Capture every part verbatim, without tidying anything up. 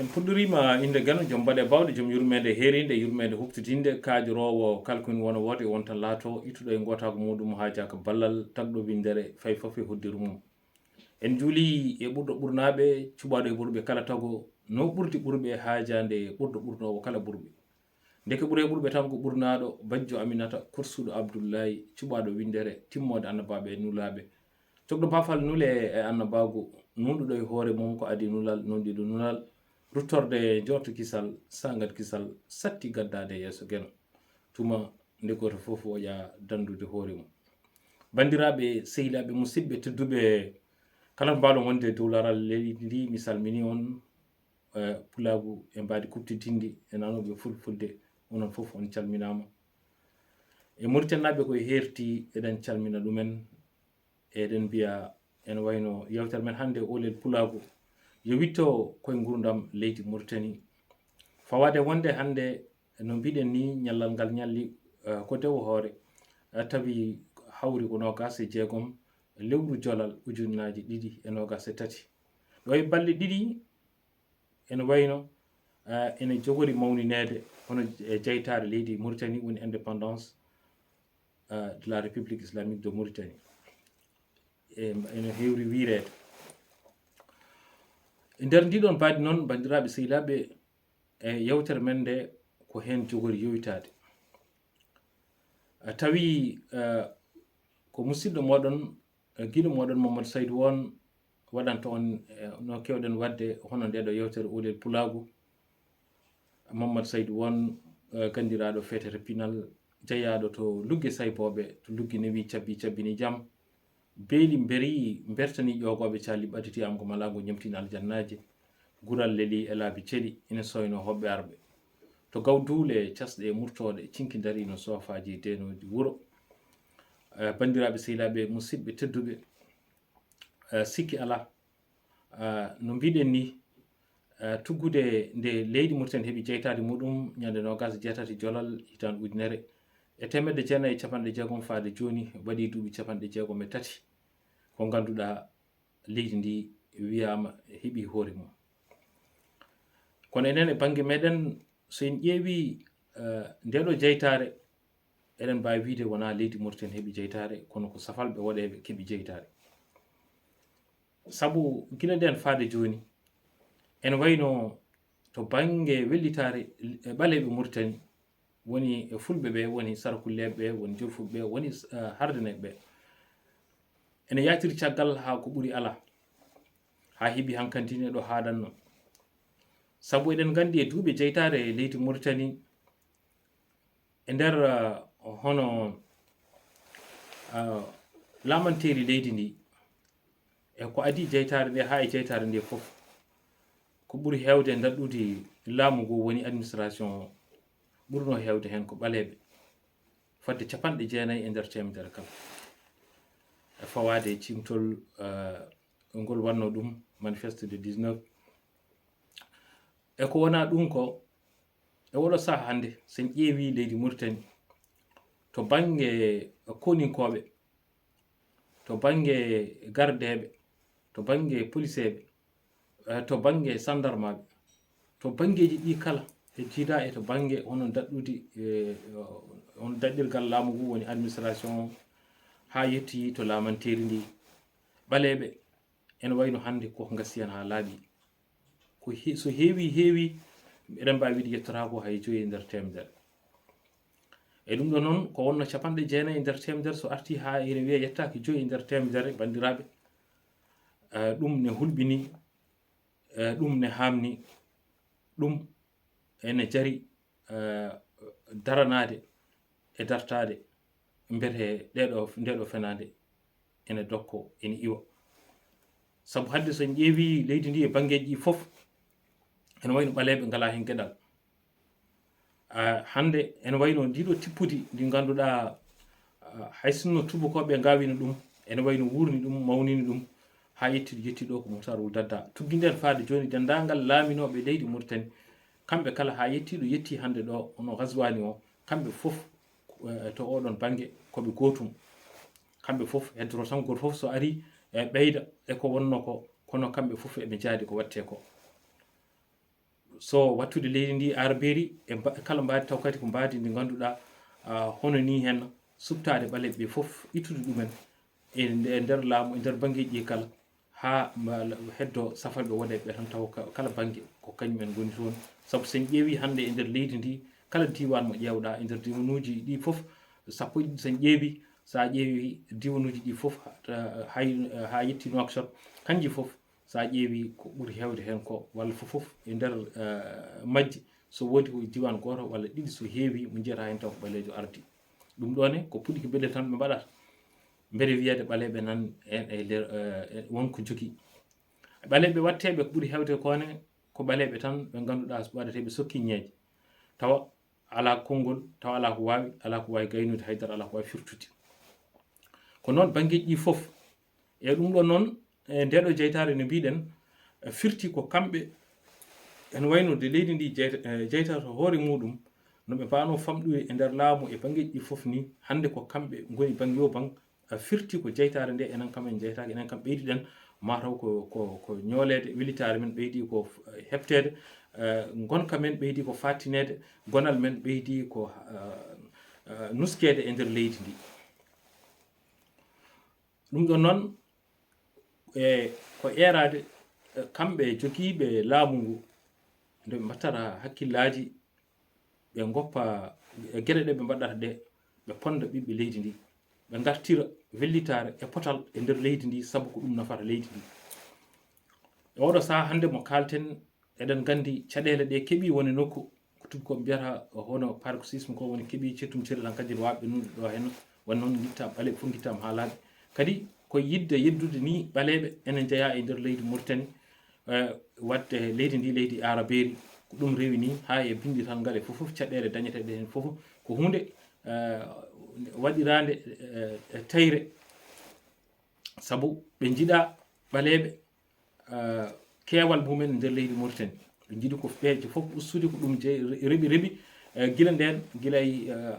En puɗɗoriima innde Geno, jom baɗe baawɗe, jom yurmeende heeriinde, yurmeende huɓtitiinde, kaajoroowo kala ko woni wona woote, wonta laato, ittuɗo e ngootaagu muuɗum, haajaaka ballal, tagɗo winndere, fay fof e hoddere mum. En njuulii e ɓurɗo ɓurnaaɓe, cuɓaaɗo e ɓurɓe kala tago, no ɓurdi ɓurɓe, haajaande e ɓurɗo ɓurnoowo kala ɓurɓe. Ndeke ɓuree ɓurɓe tan ko ɓurnaaɗo, bajjo Aminata, korsuɗo Abdullaay, cuɓaaɗo winndere, timmoode annabaaɓe e nulaaɓe. Cogɗo baafal nule e annabaagu, nuunɗuɗo e hoore mum ko adii nulal, nuunɗiiɗo nulal, ruttorde joorto kisal, saangat kisal, satti gaddaade yeeso Geno. Tuma nde gooto fof woƴa danndude hoore mum. Banndiraaɓe, sehilaaɓe, musidɓe tedduɓe, kala to mbaawɗon wonde e dow laral leydi ndi, mi salminii on, eh, pulaagu e mbaadi kuɓtidinndi e nanooɓe fulfulde, onon fof on calminaama. E Mauritanie naaɓe ko e heerti, eɗen calmina ɗumen, eɗen mbiya ene wayno yewtere men hannde, Oolel Pulaagu, yo witto koye nguurndam leydi Mauritanie. Fawaade wonde hannde, no mbiɗen ni, ñallal ngal ñalli, eh, ko dewo hoore, eh, tawi hawri ko noogaas e jeegom lewru jolal ujunnaaji ɗiɗi e noogaas e tati. Ɗo e balɗe ɗiɗi ene wayno, eh, ene jogori mawnineede hono e jeytaare leydi Mauritanie, woni indépendance, eh, de la République Islamique de Mauritanie. E, ene heewri wiyreede. E nder ndiɗon mbaadi noon, banndiraaɓe sehilaaɓe, e yewtere men nde ko heen jogori yowitaade. Eh, tawi, eh, ko musidɗo mooɗon, eh, giɗo mooɗon Mamadou Saydou Won waɗanta on, eh, no keewɗen waɗde hono nde ɗo yewtere Oolel Pulaagu. Mamadou Saydou Won, eh, ganndiraaɗo feetere pinal, jeyaaɗo to Lugge Saybooɓe, to Lugge newi cabbi cabbini jam. Beeli mberii, mbertanii ƴoogooɓe caali ɓadditi am ko malaago ñemtina aljannaaji. Gural lelii e laabi celi, ina sooynoo hoɓɓe arɓe. To gaw duule, casɗe e murtooɗe, cinki ndarii no soofaaji e deenooji wuro. Eh, banndiraaɓe sehilaaɓe, musidɓe tedduɓe, eh, sikki alaa, eh, no mbiɗen ni, eh, tuggude nde leydi Mauritanie heɓi jeytaade muɗum ñande noogaas e jeetati jolal hitaande ujunere e teemedde jeenayi e capanɗe jeegom faade jooni, waɗi duuɓi capanɗe jeegom e tati ko ngannduɗaa leydi ndi wiyaama heɓi hoore mum. Kono enen e bannge meɗen, so en ƴeewi, eh, nde ɗo jeytaare, eɗen mbaawi wiyde wonaa leydi Mauritanie heɓi jeytaare, kono ko safalɓe woɗeeɓe keɓi jeytaare. Sabu gila ndeen faade jooni, ene wayno to bannge wellitaare e ɓaleeɓe Mauritanie, woni e fulɓe ɓe, woni sarakulleeɓe ɓe, woni jolfuɓe ɓe, woni, eh, hardaneeɓe ɓe. Ene yaaciri caggal haa ko ɓuri alaa, haa heɓi hankadi ne ɗo haaɗatnoo. Sabu eɗen nganndi e duuɓi jeytaare e leydi Mauritanie, e nder, eh, hono, eh, laamanteeri leydi ndi, e ko adii jeytaare nde haa e jeytaare nde fof, ko ɓuri heewde daɗɗudi laamu ngu woni administration, ɓurnoo heewde heen ko ɓaleeɓe, fodde capanɗe jeenayi e nder teemedere kala. E fawaade e ciimtol, eh, ngol waɗnoo ɗum, manifeste de dix-neuf. E ko wonaa ɗum ko, e oɗo sahaa hannde, so en ƴeewi leydi Mauritanie, to bannge koninkooɓe, to bannge gardeeɓe, to bannge poliseeɓe, eh, to bannge sandarmaaɓe, to banngeeji ɗi kala, e jiida e to bannge hono daɗɗudi, eh, hono daɗɗirgal laamu ngu woni administration o, haa yettii to laamanteeri ndi, ɓaleeɓe ene wayno hannde ko ngasi heen haa laaɓi. Ko he-, so heewi, heewi, eɗen mbaawi wiide yettotaako hay joyi e nder teemedere. E ɗum ɗo noon, ko wonno capanɗe jeenayi e nder teemedere, so artii haa ene wiya yettaaki joyi e nder teemedere, banndiraaɓe, eh, ɗum ne hulɓini, eh, ɗum ne haamni, ɗum ene jari, eh, daranaade e dartaade, mbete ɗeɗo, nde ɗo fenaande ene dokko, ene iwa. Sabu hannde so en ƴeewi leydi ndi e banngeeji ɗi fof, ene wayno ɓaleeɓe ngalaa heen geɗal. Ah, hannde ene wayno ndiɗo tippudi ndi ngannduɗaa, ah, hay sinno tuubakooɓe ngaawino ɗum, ene wayno wuurni ɗum, mawnini ɗum, haa yettii, yettii ɗo ko Muktar Wul Dadda. Tuggi nder faade jooni denndaangal laaminooɓe leydi Mauritanie, kamɓe kala haa yettii ɗo yettii hannde ɗo, hono Gazwani o, kamɓe fof, eh, to oɗon bannge ko ɓe gootum. Kamɓe fof heddoro tan, gooto fof so arii, eh, ɓeyda e ko wonno ko, kono kamɓe fof eɓe njaadi ko waɗtee ko. so wattude leydi ndi aarabeeri e mba- kala mbaadi taw kadi ko mbaadi ndi ngannduɗaa, ah, hono ni heen suɓtaade ɓaleeɓe ɓe fof, ittude ɗumen e nde- e nder laamu, e nder banngeeji ɗi kala, haa mba- heddoo safalɓe woneeɓe tan taw ka- kala bannge ko kañum en ngoni toon. Sabu so en ƴeewii hannde e nder leydi ndi, kala diiwaan mo ƴeewɗaa e nder diiwanuuji ɗi fof, sappo e ɗiɗi so en ƴeewii, so a ƴeewii diiwanuuji ɗi fof, ah, hay- haa yetti Nouakchott, kanji fof so a ƴeewii ko ɓuri heewde heen ko walla fof fof e nder, eh, majji, so woodi ko e diiwaan gooto walla ɗiɗi so heewii mo njiyata heen taw ko ɓaleejo ardi. Ɗum ɗoo ne ko puɗɗi ko mbele tan ɓe mbaɗata. Mbele wiyeede ɓaleeɓe nan en e nder, eh, won ko jogii. Ɓaleeɓe waɗteeɓe ko ɓuri heewde ko ne ko ɓaleeɓe tan ɓe ngannduɗaa waɗateeɓe sokkiñeeje. Tawa alaa konngol, tawa alaa ko waawi, alaa ko waawi gaynude hay dara, alaa ko waawi firtude. Ko noon banngeeji ɗi fof. E ɗum ɗo noon, e nde ɗo jeytaare no mbiɗen, e firti ko kamɓe, ene wayno de leydi ndi jeyta- e jeytata hoore muɗum, no ɓe mbaano famɗude e nder laamu e banngeeji ɗi fof ni, hannde ko kamɓe ngoni bannge o bang, e firti ko jeytaare nde, enen kam en jeytaaki, enen kam ɓeydiɗen, mataw ko, ko, ko ñooleede, welitaare men ɓeydi ko, e, heɓteede, e, ngonka men ɓeydi ko faatineede, gonal men ɓeydi ko, e, e, nuskeede e nder leydi ndi. Ɗum ɗon noon, e, ko eeraade, e, kamɓe jogiiɓe laamu ngu, nde ɓe mbattata hakkillaaji, ɓe ngoppa e geɗe ɗe ɓe mbaɗata ɗe, ɓe ponda ɓiɓɓe leydi ndi, ɓe ngartira wellitaare e potal e nder leydi ndi, sabu ko ɗum nafata leydi ndi. E oɗo sahaa hannde mo kaalten, eɗen nganndi caɗeele ɗe keɓi woni nokku, ko tubakoɓe mbiyata hono paroxysme ko woni keɓi ceetum ceeɗu tan kadi no waawi ɓennude ɗo heen, woni noon ngitta ɓaleeɓe fof ngittaama haa laaɓi. Kadi ko yiɗde yeddude ni ɓaleeɓe ene njeyaa e nder leydi Mauritanie, eh, waɗde leydi ndi leydi aarabeeri, ko ɗum rewi ni haa e binndi tan ngal e fof fof caɗeele dañeteeɗe heen fof ko huunde, eh, waɗiraande, eh, e tayre, sabu ɓe njiɗa ɓaleeɓe, eh, keewal mumen nder leydi Mauritanie. Ɓe njiɗi ko peeje fof ustude ko ɗum je- reɓi reɓi, eh, gila ndeen, gila e, eh,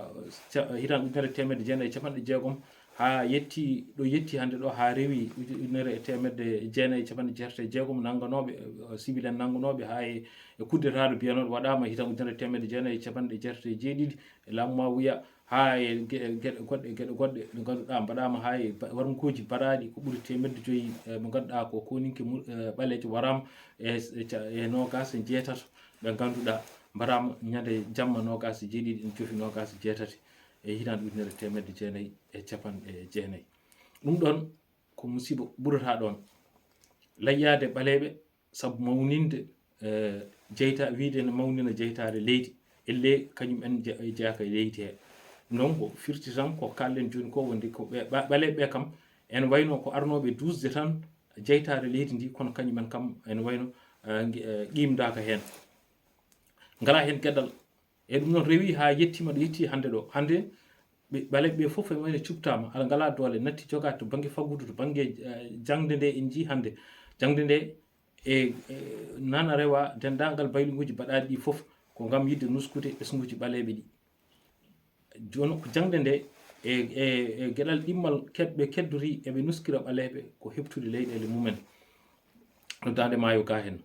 ca- hitaande ujunere teemedde jeenayi e capanɗe jeegom haa yetti ɗo yetti hannde ɗo, haa rewi uju- ujunere e teemedde jeenayi e capanɗe jeetati e jeegom nannganooɓe, eh, civil en nannganooɓe haa e, e coup d'État ɗo mbiyanooɗo waɗaama hitaande ujunere teemedde jeenayi e capanɗe jeetati e jeeɗiɗi e laamu Muawiya, haa e ge- geɗe goɗɗe, geɗe goɗɗe ɗe ngannduɗaa mbaɗaama haa e ba- warnguuji mbaɗaaɗi ko ɓuri teemedde joyi, eh, mo ngannduɗaa ko koninke mu- eh, ɓaleejo waraama e, e ca- e noogaas e jeetato ɓe ngannduɗaa mbaɗaama ñande jamma noogaas e jeeɗiɗi ene jofi noogaas e jeetati e hitaande ujunere teemedde jeenayi e capanɗe jeenayi. Ɗum ɗoon ko musiba ɓurata ɗoon. Layyaade ɓaleeɓe sabu mawninde, eh, jeyta- wiyde ne mawnina jeytaare leydi, ellee kañum en je- jeyaaka e leydi he. Donc ko firti tan ko kaalɗen jooni ko wonde ko ɓe ɓa- ɓaleeɓe ɓe kam ene wayno ko arnooɓe duusde tan jeytaare leydi ndi, kono kañum en kam ene wayno, eh, ngi- eh, qiimdaaka heen. Ngalaa heen geɗal. E ɗum noon rewi haa yettiima ɗo yetti hannde ɗo. Hannde ɓe- ɓaleeɓe ɓe fof ene wayno cuɓtaama, ala ngalaa doole, natti jogaade to bannge faggudu, to bannge, eh, jaŋde nde en njii hannde. Jaŋde nde e, e nana rewa denndaangal bayluguuji mbaɗaaɗi ɗi fof ko ngam yiɗde nuskude ɓesnguuji ɓaleeɓe ɗi. Jooni ko jaŋde nde e, e, e geɗal ɗimmal ked- ɓe keddori eɓe nuskira ɓaleeɓe ko heɓtude leyɗeele mumen. Ɗo daande maayo ga heen.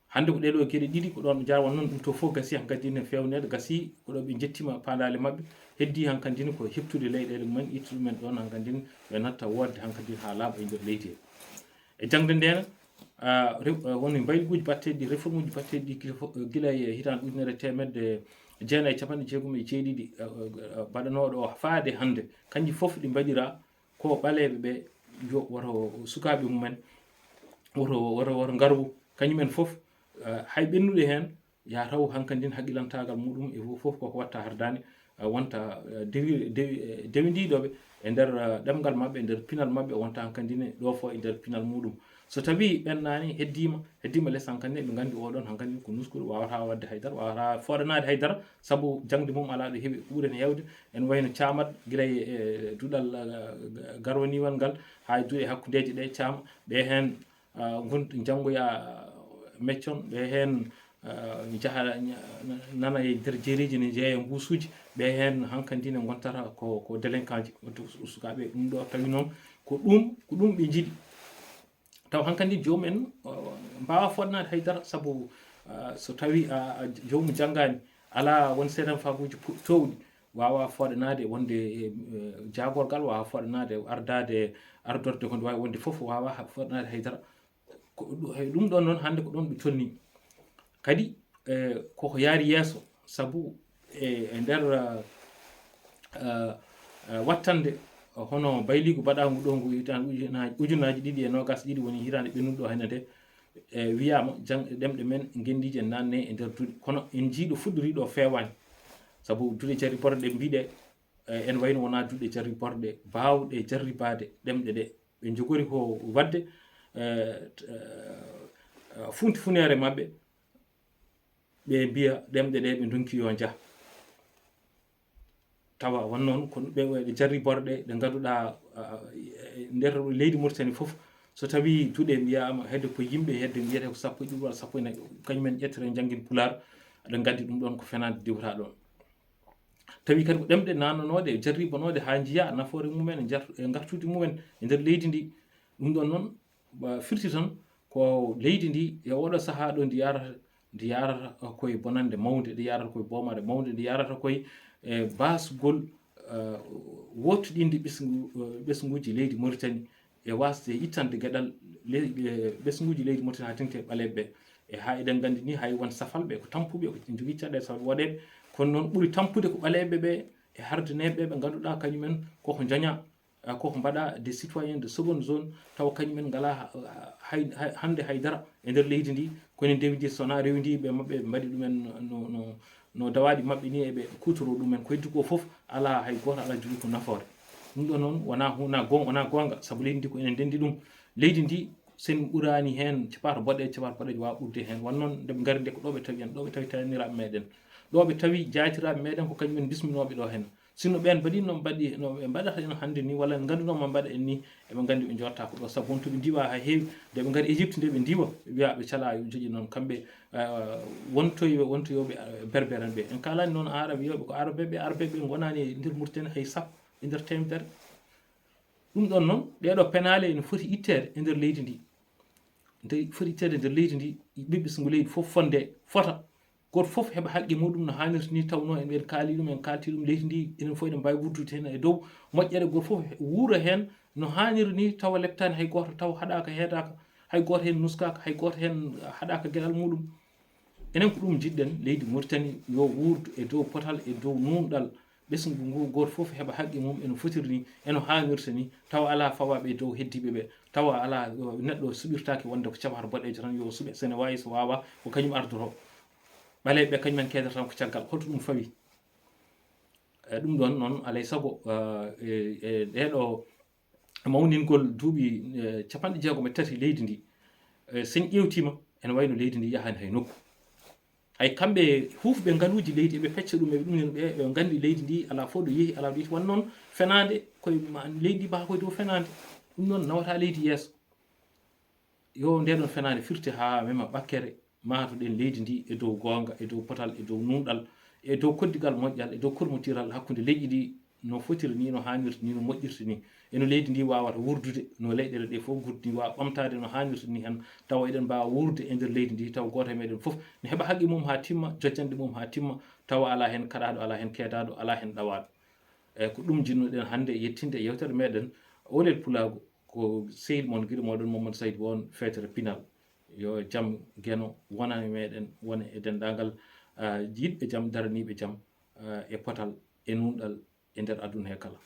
Hannde ko ɗee ɗoo geɗe ɗiɗi ko ɗoon ɓe njawa noon ɗum to fof gasi hankadi ne feewneede, gasi ko ɗo ɓe njettiima paandaale maɓɓe, heddii hankadi ne ko heɓtude leyɗeele mumen, ittude ɗumen ɗoon hankadi ne ɓe natta woodde hankadi haa laaɓa e nder leydi he. E jaŋde ndeen, ah, re- ah, woni mbayluguuji batteeɗi ɗi, réforme uji batteeɗi ɗi gila fof, gila e hitaande ujunere teemedde jeenayi e capanɗe jeegom e jeeɗiɗi, ah, ah, mbaɗanooɗo o faade hannde, kanji fof ɗi mbaɗira ko ɓaleeɓe ɓe yo woto sukaaɓe mumen woto, woto, woto ngarwu, kañumen fof, eh, hay ɓennuɗe heen, ya taw hankadin haqqilantaagal muɗum e fof fof koko watta hardaani, eh, wonta, eh, dewi- dewi- eh, dewindiiɗo ɓe e nder, eh, ɗemngal maɓɓe, e nder pinal maɓɓe, wonta hankadin ɗo fof e nder pinal muɗum. So tawii ɓennaani, heddiima, heddiima les hankadin, ɓe nganndi oɗon hankadin ko nuskuɗo, waawata waɗde haydara, waawata fooɗanaade haydara, sabu jaŋde mum alaa ɗo heewi, ko ɓuri heen heewde, ene wayno caamat gila e, e duɗal, eh, garwaniwal ngal, haa e duɗe hakkundeeje ɗe caama, ɓe heen, ah, ngon- njanngoya meccon, ɓe heen, ah, njaha ña- nana e nder jeereeji ne njeeya nguusuuji, ɓe heen hankadi ne ngontata ko, ko délinquant ji, wonta ko sukaaɓe. Ɗum ɗo tawi noon ko ɗum, ko ɗum ɓe njiɗi. Taw hankadi joomum en, uh, mbaawa fooɗanaade haydara, sabu Ah, so tawi a, a joomu janngaani, alaa won seeɗan faabuuji pu-, toowɗi, waawa fooɗanaade wonde, eh, eh, jaagorgal, waawa fooɗanaade ardaade, ardorde ko waawi wonde fof, waawa ha-, fooɗanaade haydara. Ko ɗu-, hay ɗum ɗoon noon hannde ko ɗoon ɓe tolnii. Kadi, eh, koko yaari yeeso, sabu e, e nder, ah, ah, ah, wattande hono bayliigu baɗaangu ɗo ngu hitaande ujunaaji, ujunaaji ɗiɗi e noogaas ɗiɗi woni hitaande ɓennuɗo ɗo hannde nde, e, wiyaama jang-, ɗemɗe men ngenndiije naatne e nder duɗe. Kono en njii ɗo fuɗɗori ɗo feewaani. Sabu duɗe jarriborɗe ɗe mbiɗe, e, en wayno wonaa duɗe jarriborɗe baawɗe jarribaade ɗemɗe ɗe. Ɓe njogori ko waɗde, e, t-, e, funti funeere maɓɓe, ɓe mbiya ɗemɗe ɗe ɓe ndonki yo njah. Tawa won noon ko ɓe, ɓe jarriborɗe ɗe ngannduɗaa, a, a, e nder leydi Mauritanie fof, so tawi duɗe mbiyaama hedde ko yimɓe hedde mbiyetee ko sappo e ɗiɗi walla sappo e nayi, kañum en ƴettere njanngin Pulaar, aɗa nganndi ɗum ɗoon ko fenaande diwata ɗoon. Tawi kadi ko ɗemɗe naatnanooɗe, jarribanooɗe haa njiyaa nafoore mumen e njar-, e ngartuuji mumen e nder leydi ndi. Ɗum ɗoon noon, ba, firti tan ko leydi ndi e oɗo sahaa ɗo ndi yarata, ndi yarata koye bonannde mawnde, ndi yarata koye boomaare mawnde, ndi yarata koye, e, baasgol, e, woottuɗinde ɓesngu-, e, ɓesnguuji leydi Mauritanie e waasde ittande geɗal le-, e, ɓesnguuji leydi Mauritanie haa teŋti e ɓaleeɓe ɓe. E haa eɗen nganndi ni hay won safalɓe ko tampuɓe, ko njogii caɗeele safalɓe woɗeeɓe, kono noon ɓuri tampude ko ɓaleeɓe ɓe e hardineeɓe ɓe ngannduɗaa kañum en koko njaña, eh, koko mbaɗa des citoyens de seconde zone, tawa kañum en ngalaa ha-, hay, hay, hannde haydara e nder leydi ndi, kono en ndewidi so wonaa rewidi ɓe maɓɓe, ɓe mbaɗi ɗumen no, no, no dawaaɗi maɓɓe ni, eɓe kuutoro ɗumen. Ko heddi ko fof alaa hay gooto alaa jogii ko nafoore. Ɗum ɗo noon wonaa hu-, wonaa goon-, wonaa goonga, sabu leydi ndi ko enen ndenndi ɗum. Leydi ndi, so en ɓuraani heen capato boɗeejo, capato boɗeejo waawa ɓurde heen. Won noon nde ɓe ngari nde ko ɗo ɓe tawi en, ɗo ɓe tawi taaniraaɓe meɗen. Ɗo ɓe tawi jaatiraaɓe meɗen ko kañum en bisminooɓe ɗo heen. Sinno ɓeen mbaɗi no mbaɗi, no ɓe mbaɗata en hannde ni, walla ngannduno ma mbaɗa en ni, eɓe nganndi ɓe njootta ko ɗo. Sabu won to ɓe ndiwa haa heewi, nde ɓe ngari Égypte nde ɓe ndiwa, ɓe wiya ɓe calaa yo joƴi noon. Kamɓe, eh, wontoyɓe, wontoyooɓe, eh, berbere en ɓe. En kaalani noon Arabe yooɓe ko Arabe ɓe, Arabe ɓe ngonaani e nder Mauritanie hay sappo e nder teemedere. Ɗum ɗoon noon, ɗee ɗoo penaale ene foti itteede e nder leydi ndi. Nde foti itteede e nder leydi ndi, ɓiɓɓe so ngu leydi fof fonde fota. Gooto fof heɓa haqqe muɗum no haanirta ni, tawnoo en ɓeen kaali ɗum, en kaalti ɗum, leydi ndi, enen fof eɗen mbaawi wuurdude heen e dow moƴƴere. Gooto fof wuura heen no haaniri ni, tawa leptaani hay gooto, tawa haɗaaka, heedaaka, hay gooto heen nuskaaka, hay gooto heen haɗaaka geɗal muɗum. Enen ko ɗum njiɗɗen, leydi Mauritanie yo wuurdu e dow potal, e dow nuunɗal, ɓesngu ngu, gooto fof heɓa haqqe mum eno fotiri ni, eno haanirta ni, tawa alaa fawaaɓe e dow heddiiɓe ɓe, tawa alaa, o, neɗɗo suɓirtaake wonde ko capato boɗeejo tan yo suɓe, so ene waawi, so waawaa, ko kañum ardoto. Ɓaleeɓe ɓe kañum en keedata tan ko caggal. Holto ɗum fawi? E ɗum ɗoon noon, alaa e sago, eh, e, e ɗee ɗoo mawningol duuɓi, eh, capanɗe jeegom e tati leydi ndi, eh, so en ƴeewtiima, ene wayi no leydi ndi yahaani hay nokku. Hay kamɓe huufɓe ngaluuji leydi, eɓe pecca ɗum, eɓe ɗum, ɓe, ɓe nganndi leydi ndi alaa fof ɗo yehi, alaa ɗo yehi. Won noon fenaande koye ma-, leydi ndi mbaawa koye dow fenaande. Ɗum noon nawata leydi yeeso. Yo ndee ɗoon fenaande firte haa mema ɓakkere, maatoɗen leydi ndi e dow goonga, e dow potal, e dow nuunɗal, e dow koddigal moƴƴal, e dow kormotiral hakkunde leƴƴi ɗi, no fotiri ni, no haanirta ni, no moƴƴirta ni, e no leydi ndi waawata wuurdude, no leyɗeele ɗe fof ngurdi ni, waawa ɓamtaade no haanirta ni heen, tawa eɗen mbaawa wuurde e nder leydi ndi, tawa gooto e meɗen fof ne heɓa haqqe mum haa timma, jojjanɗe mum haa timma, tawa alaa heen kaɗaaɗo, alaa heen keedaaɗo, alaa heen ɗawaaɗo. Eeyi, ko ɗum njiɗno-ɗen hannde yettinde e yeewtere meɗen Oolel Pulaagu, ko sehil mon, giɗo mooɗon Mamadou Saydou on, feetere pinal. Yo jam Geno wona e meɗen, wona e denndaangal, ah, yiɗɓe jam, daraniiɓe jam, ah, e potal, e nuunɗal, e nder aduna he kala.